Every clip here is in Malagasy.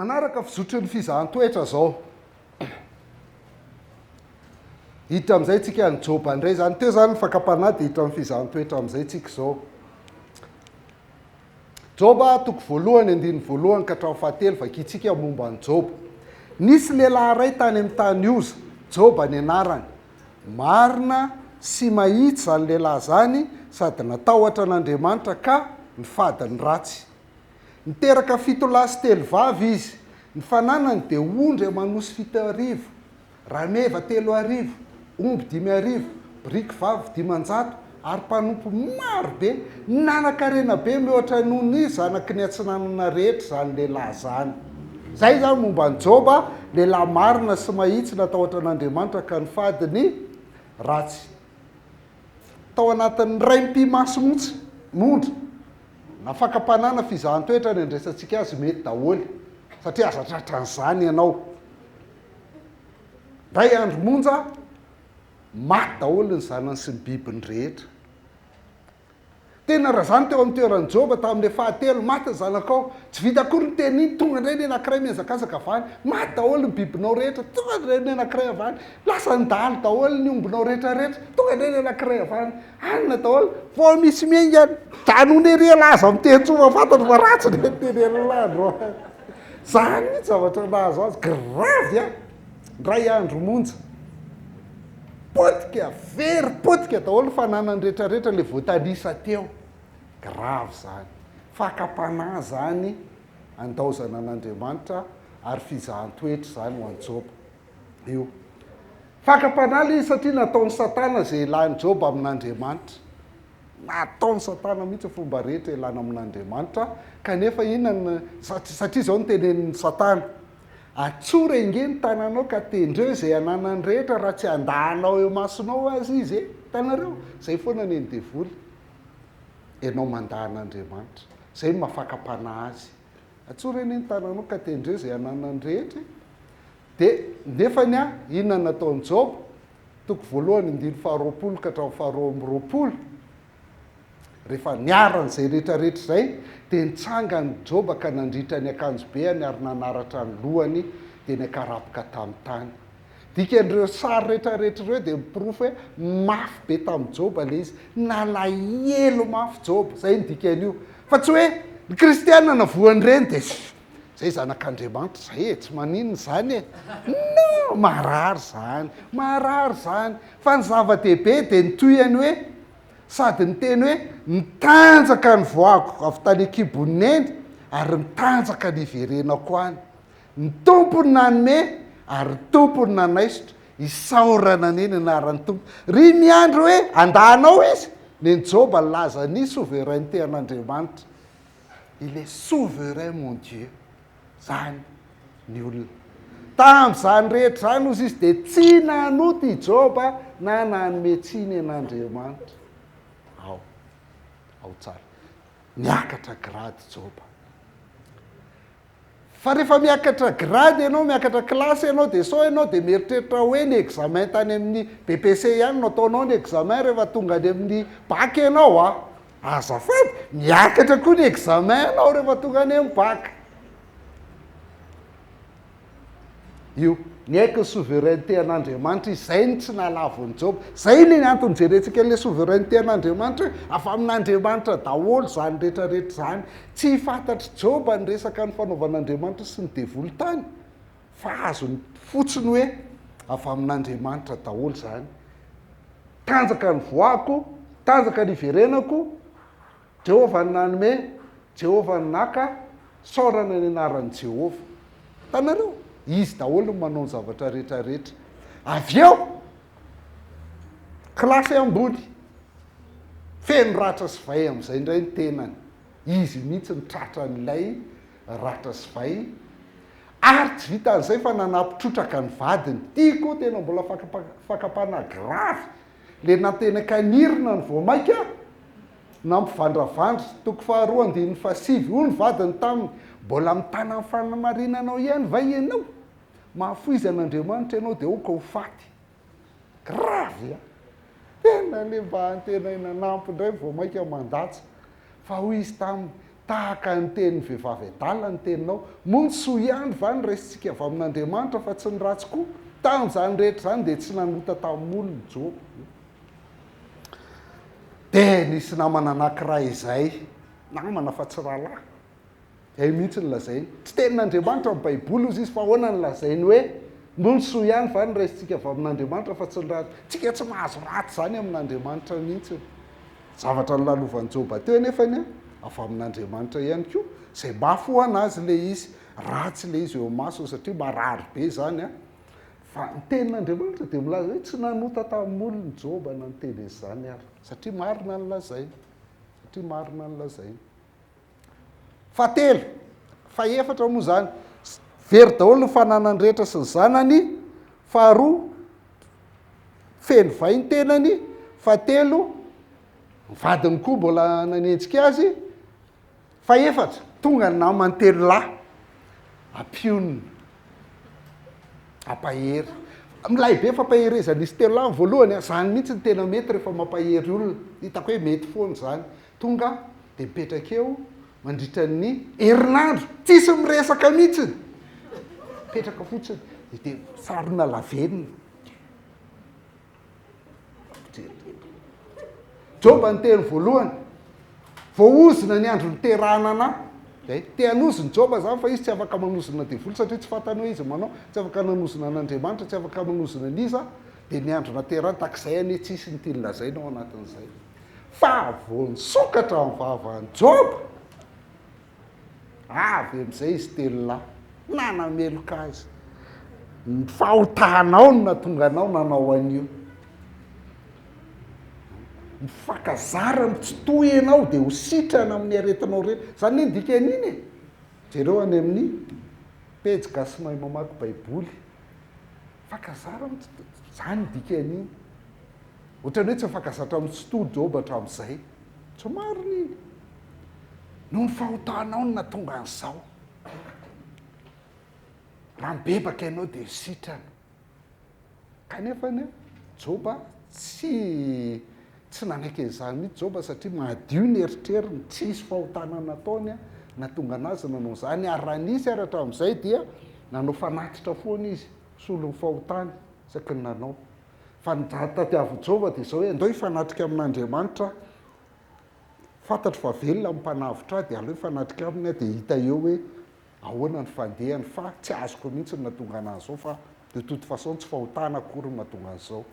Manaraka fizotry ny fizahan-toetra izao. Hiditra amin'izay tsika ny Joba indray izany. Teo izany ny fakam-panahy dia hiditra amin'ny fizahan-toetra amin'izay tsika izao. Joba toko voalohany andininy voalohany ka hatramin'ny fahatelo vakintsika momba an'i Joba. Nisy lehilahy iray tany amin'ny tany Oza, Joba ny anarany. Marina sy mahitsy izany lehilahy izany sady natahotra an'Andriamanitra ka nifady ny ratsy. Niteraka fitolahy sy telovavy izy. Ny fananany dia ondry aman'osy 7000, rameva 3000, omby 5000, biriky vavy 500, ary mpanompo maro be. Nanan-karena be mihoatra noho ny zanaky ny atsinanana rehetra izany lehilahy izany. Izay izany momba an'i Joba, lehilahy marina sy mahitsy natahotra an'Andriamanitra ka nifady ny ratsy. Tao anatin'ny iray mipi-maso monja, monja, na fakam-panahy na fizahan-toetra ny andraisantsika azy mety daholo, satria aza tratran'izany ianao. Indray andro monja, maty daholo ny zanany sy ny bibiny rehetra. Tena raha zany teo amin'ny toeran'i Joba tamin'ilay fahatelo, maty ny zanakao, tsy vita akory ny teny iny, tonga indray ny anankiray mihazakazaka avy any, maty daholo ny bibinao rehetra, tonga indray ny anankiray avy any, lasa nidahalo daholo ny ombinao rehetra rehetra, tonga indray ny anankiray avy any, anona daholo, vao misy miainga any, janona ery ialahy aza miteny intsony fa fantatro fa ratsy ny teny an'lah androany. Zany mihitsy zavatra nahazo azy, gravy an! Indray andro monja. Potika, very potika daholo ny fananany rehetra rehetra le voatanisa teo. Grave zany. Fakam-panahy zany andaozana an'Andriamanitra ary fizahan-toetra zany ho an'i Joba. Io. Fakam-panahy le izy satria nataon'i Satana izay hilan'i Joba amin'Andriamanitra. Nataon'i Satana mihitsy ny fomba rehetra hilana amin'Andriamanitra kanefa inona ny, satria izao no tenenin'i Satana, Atsory ange ny tananao ka tendreo izay ananany rehetra raha tsy handà anao eo imasonao aza izy e! Hitanareo? Izay foana ny an'ny devoly. Ianao mandà an'Andriamanitra. Izay no maha fakam-panahy azy. Atsory anie ny tananao ka tendreo izay ananany rehetra e! Dia nefany an, inona no nataon'i Joba? Toko voalohany andininy faharoapolo ka hatramin'ny faharoa amby roapolo. Rehefa niharan'izay rehetra rehetra izay, dia nitsangana i Joba ka nandritra ny akanjobeany ary nanaratra ny lohany, dia niankarapoka tamin'ny tany. Dikan'ireo sary rehetra rehetra ireo dia miporofo hoe mafy be tamin'i Joba ilay izy. Nalahelo mafy Joba, izay no dikan'io. Fa tsy hoe ny kristiana na voan'ireny dia izay zanak'Andriamanitra izay e, tsy maninona izany e. Non, marary izany, marary izany. Fa ny zava-dehibe dia ny tohiny hoe Sady niteny hoe, Mitanjaka ny voako avy tany an-kibon'i Neny, ary mitanjaka ny hiverenako any. Ny Tompo no nanome, ary ny Tompo no nanaisotra, isaorana anie ny anaran'ny Tompo. Ry miandry hoe handà anao Izy, nen'i Joba nilaza ny souveraineté an'Andriamanitra. Il est souverain mon Dieu. Zany ny olona. Tamin'izany rehetra izany, hozy izy, dia tsy nanota i Joba na nanome tsiny an'Andriamanitra. Ao. Ao tsara. Niakatra grady Joba. Fa rehefa miakatra grady ianao, miakatra kilasy ianao, dia sao ianao dia mieritreritra hoe ny examen tany amin'ny BEPC ihany no ataonao ny examen rehefa tonga any amin'ny bac ianao a. Azafady, miakatra koa ny examen anao rehefa tonga any amin'ny bac. Io, niaiky ny souveraineté an'Andriamanitra izy, izay no tsy nahalavo an'i Joba. Izay ny antony jerentsika an'ilay souveraineté an'Andriamanitra hoe avy amin'Andriamanitra daholo izany rehetra rehetra izany. Tsy fantatr'i Joba ny resaka nifanaovan'Andriamanitra sy ny devoly tany, fa azony fotsiny hoe avy amin'Andriamanitra daholo izany. Tanjaka ny voako, tanjaka ny hiverenako, Jehovah no nanome, Jehovah no naka, isaorana ny anaran'i Jehovah. Hitanareo? Izy daholo no manao ny zavatra rehetra rehetra. Avy eo, kilasy ambony, feno ratra sy vay amin'izay indray ny tenany. Izy mihitsy no tratran'ilay ratra sy vay, ary tsy vitan'izay fa nanampy trotraka ny vadiny. Ity koa tena mbola fakam-panahy gravy. Le nantenakanirina no vao maika nampivandravandra. Toko faharoa andininy fahasivy. Hoy ny vadiny taminy, Mbola mitana ny fanamarinanao ihany va ianao? Mahafoiza an'Andriamanitra ianao dia aoka ho faty. Grave a! Tena le mba antenaina hanampy indray vao maika mandatsa. Fa hoy izy taminy, Tahaka ny tenin'ny vehivavy adala ny teninao. Moa ny soa ihany va no raisintsika avy amin'Andriamanitra fa tsy ny ratsy koa? Tamin'izany rehetra izany dia tsy nanota tamin'ny molony Joba. Dia nisy namana anankiray izay, namana fa tsy rahalahy, Izay mihitsy no lazainy. Tsy tenin'Andriamanitra ny Baiboly hozy izy fa ahoana no lazainy hoe moa ny soa ihany va no raisintsika avy amin'Andriamanitra fa tsy ny ratsy. Tsika tsy mahazo ratsy izany amin'Andriamanitra mihitsy. Zavatra nolalovan'i Joba teo anefa ny avy amin'Andriamanitra ihany koa, izay mafy ho an'azy ilay izy, ratsy ilay izy eo imasony satria marary be izany an. Fa ny tenin'Andriamanitra dia milaza hoe tsy nanota tamin'ny molony Joba na niteny an'izany ary, satria marina ny lazainy. Satria marina ny lazainy. Fahatelo, fahefatra moa izany, very daholo ny fananany rehetra sy ny zanany. Faharoa, feno vay ny tenany. Fahatelo, ny vadiny koa mbola nanenjika azy. Fahefatra, tonga ny namany telo lahy, ampionona, ampahery. Milay be fampaherezan'izy telo lahy ny voalohany, izany mihitsy no tena mety rehefa mampahery olona. Hitako hoe mety foana izany. Tonga dia mipetraka eo mandritra ny herinandro, tsisy miresaka mihitsy, mipetraka fotsiny dia sarona lavenona. Joba ny teny voalohany, voaozona ny andro niterahana anah. Zay, te hanozona Joba zany fa izy tsy afaka manozona devoly satria tsy fantany hoe iza manao, tsy afaka nanozona an'Andriamanitra, tsy afaka manozona an'iza, dia ny andro naterahany, takizay anie tsisy ny tiany lazaina ao anatin'izay. Fa vao nisokatra ny vavan'i Joba, avy amin'izay izy telo lahy, nanameloka azy. Ny fahotanao no nahatonga anao nanao an'io. Mifankazara amin'ny tsitoha ianao dia ho sitrana amin'ny aretinao rehetra. Izany anie ny dikan'iny e. Jereo any amin'ny pejy Gasy Mahay Mamaky Baiboly. Mifankazara amin'ny tsitoha, izany ny dikan'iny. Ohatran'ny hoe tsy mifankazatra amin'ny tsitoha Joba hatramin'izay. Tsy marina iny. Noho ny fahotanao no nahatonga an'izao. Raha mibebaka ianao dia sitrana. Kanefa anie Joba tsy tsy nanaiky an'izany mihitsy Joba satria madio ny eritreriny, tsisy fahotana nataony nahatonga anazy nanao izany ary raha nisy ary hatramin'izay dia nanao fanatitra foana izy solon'ny fahotany isaky ny nanao. Fa ny tadiavin'i Joba dia izao hoe andao hifanatrika amin'Andriamanitra aho. Fantatro fa velona ny mpanavotra ahy dia aleo hifanatrika aminy aho dia hita eo hoe ahoana ny fandehany fa tsy azoko mihitsy ny nahatonga an'ahy izao fa de toute façon tsy fahotana akory ny mahatonga an'izao.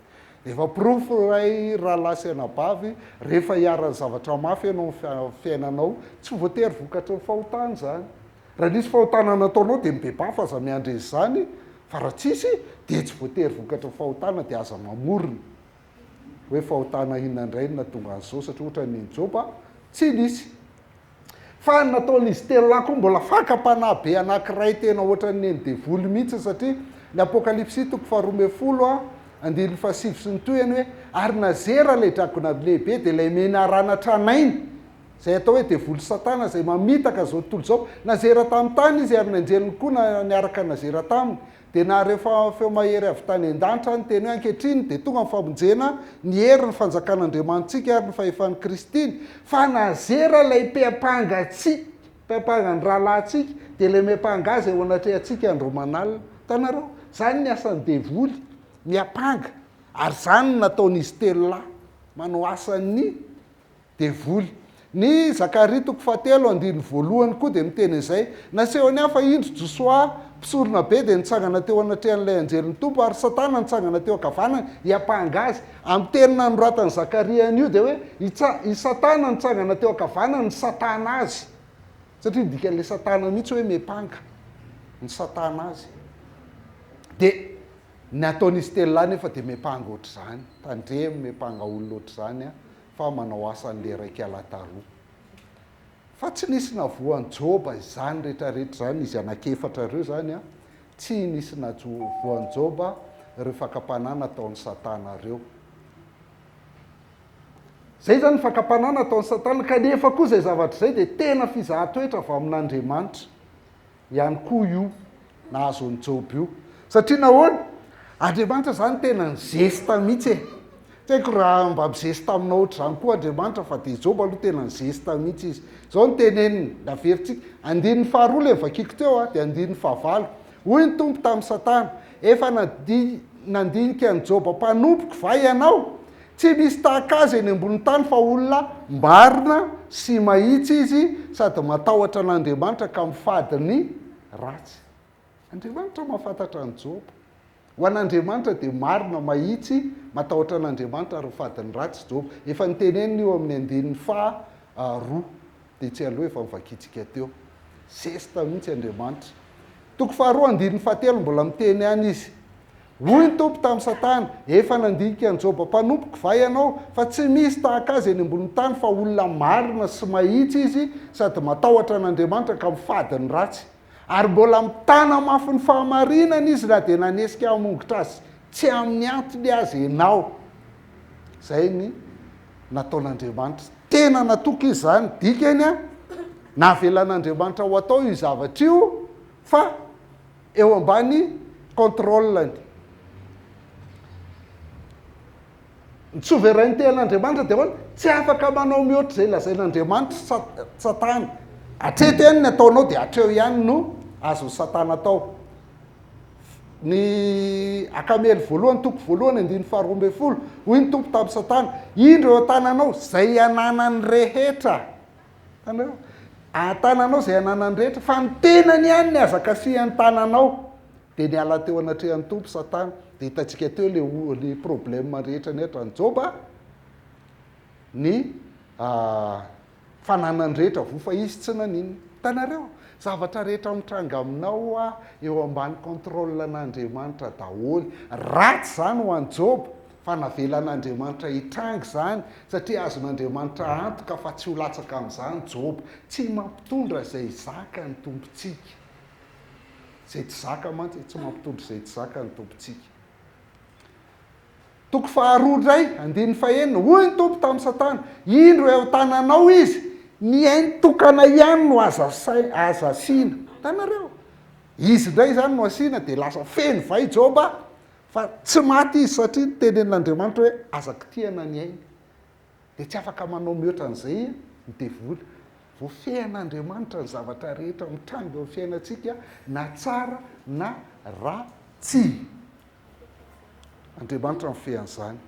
Efa porofo iray rahalahy sy anabavy rehefa iharan'ny zavatra mafy ianao amin'ny fiainanao tsy voatery vokatry ny fahotana izany. Raha nisy fahotana nataonao dia mibebaha fa aza miandry an'izany fa raha tsisy dia tsy voatery vokatry ny fahotana dia aza mamorona hoe fahotana inona indray no nahatonga an'izao satria ohatran'ny an'i Joba tsy nisy. Fa ny nataon'izy telo lahy koa mbola fakam-panahy be anankiray tena ohatran'ny an'ny devoly mihitsy satria ny Apokalypsy toko faharoa 12 andininy fahasivy sy ny tohiny hoe ary nazera ilay dragona lehibe dia ilay menarana tranainy Izay atao hoe devoly satana izay mamitaka izao tontolo izao. Nazera tamin'ny tany izy ary ny anjeliny koa na niaraka nazera taminy. Dia nahare feo mahery avy tany an-danitra niteny hoe, Ankehitriny dia tonga ny famonjena, ny hery, ny fanjakan'Andriamanitsika ary ny fahefan'i Kristiny, fa nazera ilay mpiampanga antsika, mpiampanga ny rahalahintsika, dia ilay miampanga azy eo anatrehantsika andro aman'alina. Hitanareo? Izany ny asan'ny devoly, miampanga. Ary izany no nataon'izy telolahy, manao asan'ny Devoly. Ny Zakaria toko fahatelo andininy voalohany koa dia miteny an'izay. Nasehony ahy fa indro Josoa, mpisoronabe dia nitsangana teo anatrehan'ilay anjelin'ny Tompo ary Satana nitsangana teo ankavanany hiampanga azy. Amin'ny teny nanoratan'i Zakaria an'io dia hoe i i Satana nitsangana teo ankavanany ny Satana azy. Satria ny dikan'ilay Satana mihitsy hoe miampanga ny Satana azy. Dia ny ataon'izy telo lahy nefa dia miampanga ohatr'izany. Tandremo miampanga olona ohatr'izany an. fa manao asan'ilay raikalahy taloha. Fa tsy nisy navoan'i Joba izany rehetrarehetra izany, izy anankiefatra ireo izany an, tsy nisy navoan'i Joba ireo fakam-panahy nataon'i Satana ireo. Izay izany ny fakam-panahy nataon'i Satana, kanefa koa izay zavatra izay dia tena fizahan-toetra avy amin'Andriamanitra. ihany koa io nahazo an'i Joba io. Satria nahoana? Andriamanitra izany tena nizesta mihitsy e. Tsy haiko raha mba mizesta aminao ohatr'izany koa Andriamanitra fa dia Joba aloha tena nizesta mihitsy izy. Izao no teneniny, naverintsika, andininy faharoa ilay novakiako teo dia andininy fahavalo. Hoy ny Tompo tamin'i Satana, Efa nandinika an'i Joba mpanompoko va ianao? Tsy misy tahaka azy eny ambonin'ny tany fa olona marina sy mahitsy izy sady matahotra an'Andriamanitra ka mifady ny ratsy. Andriamanitra mahafantatra an'i Joba. Ho an'Andriamanitra dia marina, mahitsy, matahotra an'Andriamanitra ary mifady ny ratsy Joba. Efa notenenina io amin'ny andininy faha roa tetsy aloha efa novakintsika teo. Zesta mihitsy Andriamanitra. Toko faharoa andininy fahatelo mbola miteny ihany izy. Hoy ny Tompo tamin'i Satana, Efa nandinika an'i Joba mpanompoko va ianao? Fa tsy misy tahaka azy eny ambonin'ny tany fa olona marina sy mahitsy izy sady matahotra an'Andriamanitra ka mifady ny ratsy. Ary mbola mitana mafy ny fahamarinana izy na dia nanesika hamongotra azy tsy amin'ny antony aza ianao. Izay ny nataon'Andriamanitra. Tena natoky izy izany. Dikany, navelan'Andriamanitra ho atao io zavatra io fa eo ambany contrôle-ny. Ny souveraineté an'Andriamanitra dia ahoana? Tsy afaka manao mihoatra izay lazain'Andriamanitra Satana. Hatreto ihany ny ataonao dia hatreo ihany no azon'i Satana atao. Ny Akamely voalohany toko voalohany andininy faharoa ambin'ny folo, hoy ny Tompo tamin'i Satana, indro eo an-tananao izay ananany rehetra. Hitanareo? An-tananao izay ananany rehetra, fa ny tenany ihany ny aza kasihan'ny tananao. Dia niala teo anatrehan'ny Tompo Satana. Dia hitantsika teo le le problème rehetra nihatra an'i Joba, ny fananany rehetra voa fa izy tsy naninona. Hitanareo? Zavatra rehetra mitranga aminao hoa eo ambany contrôle an'Andriamanitra daholo. Ratsy izany ho an'i Joba fa navelan'Andriamanitra hitranga izany satria azon'Andriamanitra antoka fa tsy ho latsaka amin'izany Joba. Tsy mampitondra izay zaka ny Tompontsika. Izay tsy zaka mantsy tsy mampitondra izay tsy zaka ny Tompontsika. Toko faharoa indray, andininy fahenina, Hoy ny Tompo tamin'i Satana, Indro eo an-tananao izy, ny ainy tokana ihany no aza aza asiana. Hitanareo? Izy indray izany no asiana, dia lasa feno vay Joba, fa tsy maty izy satria notenenin'Andriamanitra hoe aza kitihana ny ainy. Dia tsy afaka manao mihoatra an'izay ny devoly. Voafehin'Andriamanitra ny zavatra rehetra mitranga eo amin'ny fiainantsika, na tsara na ratsy. Andriamanitra mifehy an'izany.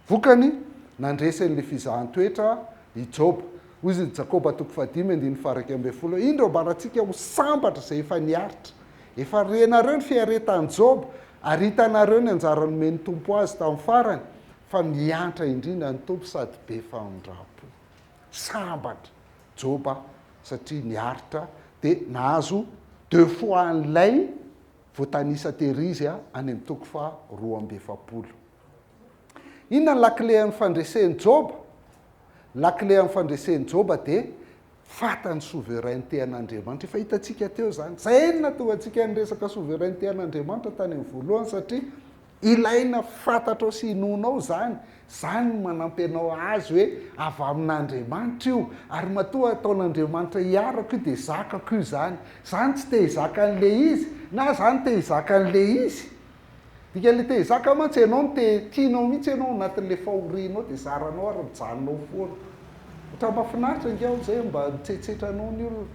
Vokany, nandresy an'ilay fizahan-toetra i Joba. Hoy izy ny Jakoba toko fahadimy andininy faha-11 hoe, Indro ambarantsika ho sambatra izay efa niaritra. Efa renareo ny fiaretan'i Joba, ary hitanareo ny anjara nomen'ny Tompo azy tamin'ny farany, fa miantra indrindra ny Tompo sady be famindram-po. Sambatra Joba satria niaritra dia nahazo deux fois an'ilay voatanisa tery izy any amin'ny toko faha 42. Inona ny lakilean'ny fandresen'i Joba? Ny lakilean'ny fandresen'i Joba dia fantany souveraineté an'Andriamanitra. Efa hitantsika teo izany. Izay no nahatonga antsika niresaka souveraineté an'Andriamanitra tany amin'ny voalohany satria Ilaina fantatrao sy inoanao izany, izany no manampy anao hahazo hoe avy amin'Andriamanitra io, ary matoa ataon'Andriamanitra hiarako io dia zakako io izany. Izany tsy te hizaka an'ilay izy, na izany te hizaka an'ilay izy. Dikan'ilay te hizaka mantsy ianao no te, tianao mihitsy ianao ao anatin'ilay fahorianao dia zaranao ary mijanona ao foana. Ohatran'ny mahafinaritra ange ao izay mba mitsetsetra anao ny olona.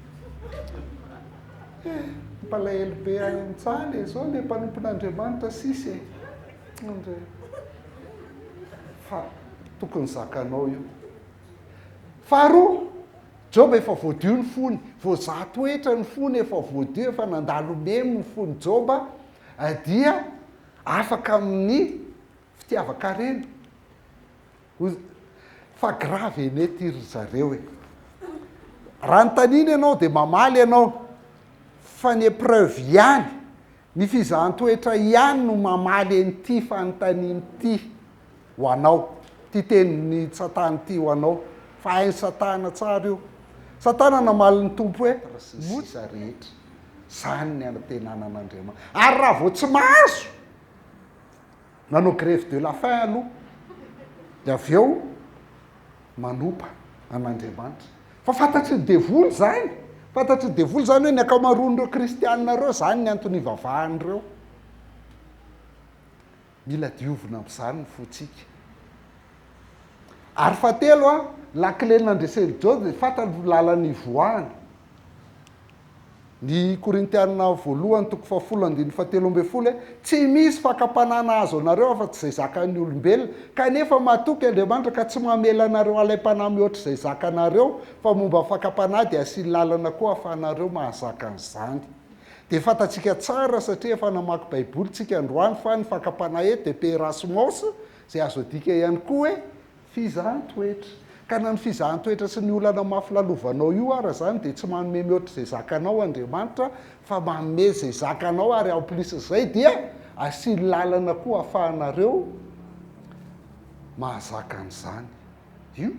Eh, mampalahelo be ahy mijaly e, zao le mpanompon'Andriamanitra sisa e. Andre. Fa tokony zakanao io. Faharoa, Joba efa voadio ny fony, voazaha toetra ny fony, efa voadio, efa nandalo memy ny fon'i Joba, dia afaka amin'ny fitiavan-karena. Hoy fa grave anie ty ry zareo e! Raha anontaniana ianao dia mamaly ianao fa ny épreuve ihany, ny fizahan-toetra ihany no mamaly an'ity fanontaniana ity ho anao, ity tenin'i Satana ity ho anao, fa hain'i Satana tsara io. Satana namaly ny Tompo hoe, sy ny sisa rehetra. Izany ny anantenana an'Andriamanitra. Ary raha vao tsy mahazo, Nanao grève de la faim aloha dia avy eo manompa an'Andriamanitra. Fa fantatry ny devoly izany, fantatry ny devoly izany hoe ny ankamaroan'ireo kristianina ireo izany ny antony ivavahan'ireo. Mila diovina amin'izany ny fontsika. Ary fahatelo a, lakile nandresen'i Joda dia fantany ny lalana ivoahana. Ny Korintiana voalohany toko fahafolo andininy fahatelo ambin'ny folo hoe, Tsy misy fakam-panahy nahazo anareo afa-tsy izay zakan'ny olombelona, kanefa matoky Andriamanitra ka tsy mamela anareo halaim-panahy mihoatra izay zakanareo, fa momba ny fakam-panahy dia asiany lalana koa ahafahanareo mahazaka an'izany. Dia fantatsika tsara satria efa namaky Baiboly tsika androany fa ny fakam-panahy eto dia perasmos, izay azo adika ihany koa hoe fizahan-toetra. Ka na ny fizahan-toetra sy ny olana mafy lalovanao io ara izany dia tsy manome mihoatra izay zakanao Andriamanitra fa manome izay zakanao ary en plus izay dia asiany lalana koa ahafahanareo mahazaka an'izany. Io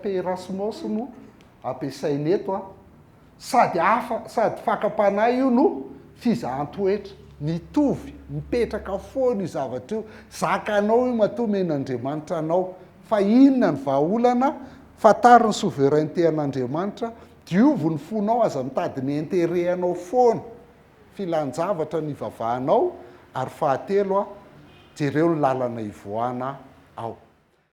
perasmos no ampiasaina eto an. Sady hafa sady fakam-panahy io no fizahan-toetra. Mitovy, mipetraka foana io zavatra io. Zakanao io matoa omen'Andriamanitra anao. Fa inona ny vahaolana? Fantaro ny souveraineté an'Andriamanitra, diovy ny fonao, aza mitady ny intérêt anao foana. Filan-javatra ny ivavahanao ary fahatelo, jereo ny lalana ivoahana ao.